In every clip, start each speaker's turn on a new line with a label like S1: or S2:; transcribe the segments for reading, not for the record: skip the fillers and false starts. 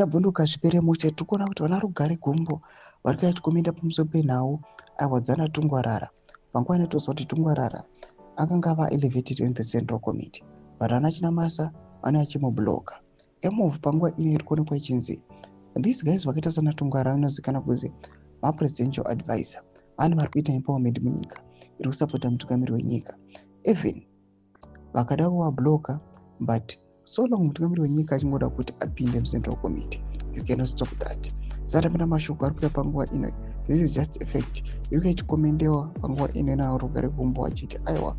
S1: Chabvunduka zvipere mushe. Tiri kuona kuti vana Rugare Gumbo vari kuya chikomenda pamusoro penhau aiwa dzana Tungwarara. Panguva inotoziva kuti Tungwarara akanga ava elevated in the central committee, but ana Chinamasa vane vachimubloka. Emove panguva ino iri kuonekwa ichinzi these guys vakaita sana Tungwarara vanozikanwa kunzi mapresidential advisor, vanhu vari kuita empowerment munyika iri kusapota mutungamiri wenyika. Even vakada kuvabloka, but so long mutungamiri wenyika achingoda kuti apinde mucentral committee, you cannot stop that. Satapinda mashoko ari kuya panguva ino, this is just a fact iri kuya ichikomendewa panguva ino naRugare Gumbo achiti aiwa,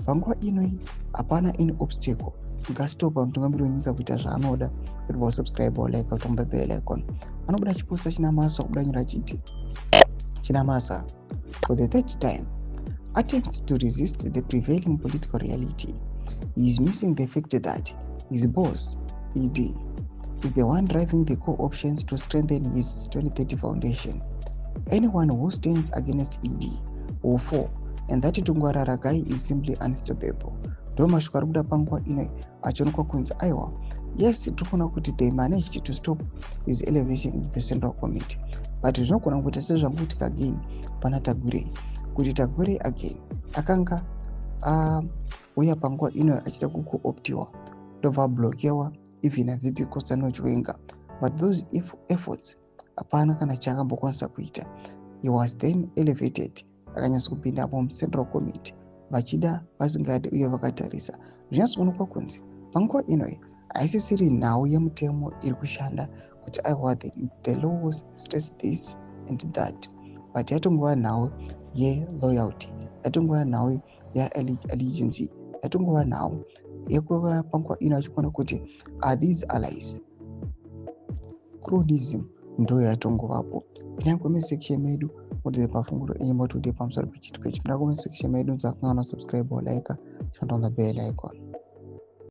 S1: panguva inoi hapana any obstacle ngastopa mutungamiri wenyika kuita zvaanoda. Kuti vasubscribe, like, kutamba bell icon. Anobuda achiposta Chinamasa kubuda nyora achiti Chinamasa for the third time attempts to resist the prevailing political reality. He is missing the fact that his boss ED is the one driving the co-options to strengthen his 2030 foundation. Anyone who stands against ED will fall, and that Tungwarara guy is simply unstoppable. Ndo mashoko ari kuda panguva ino achionekwa kunzi aiwa, yes, tiri kuona kuti they managed to stop his elevation into the central committee, but zvinogona kuita sezvangoitika again pana Tagwirei, kuti Tagwirei again akanga auya panguva ino achida kucooptiwa, ndobva ablokewa even naVP Constantino Chiwenga, but those efforts hapana kana chaakambokwanisa kuita. He was then elevated, akanyatsa kupinda mucentral committee vachida vasingadi uye vakatarisa. Zvinyatsoonekwa kunzi panguva inoi haisisiri nhau yemutemo iri kushanda kuti aiwa, the laws stress this and that, but yatongova nhau yeloyalty, yatongova nhau yeallegiance, yatongova nhau yekuva panguva ino achikuona kuti are these allies. Cronyism ndo yatongovapo. Pinai comment section medu mutipe mafunguro enyu, motode pamusoro pechiitiko ichi. Pinai comment section medu, musakanganwa subscribe, like, turn on the bell icon.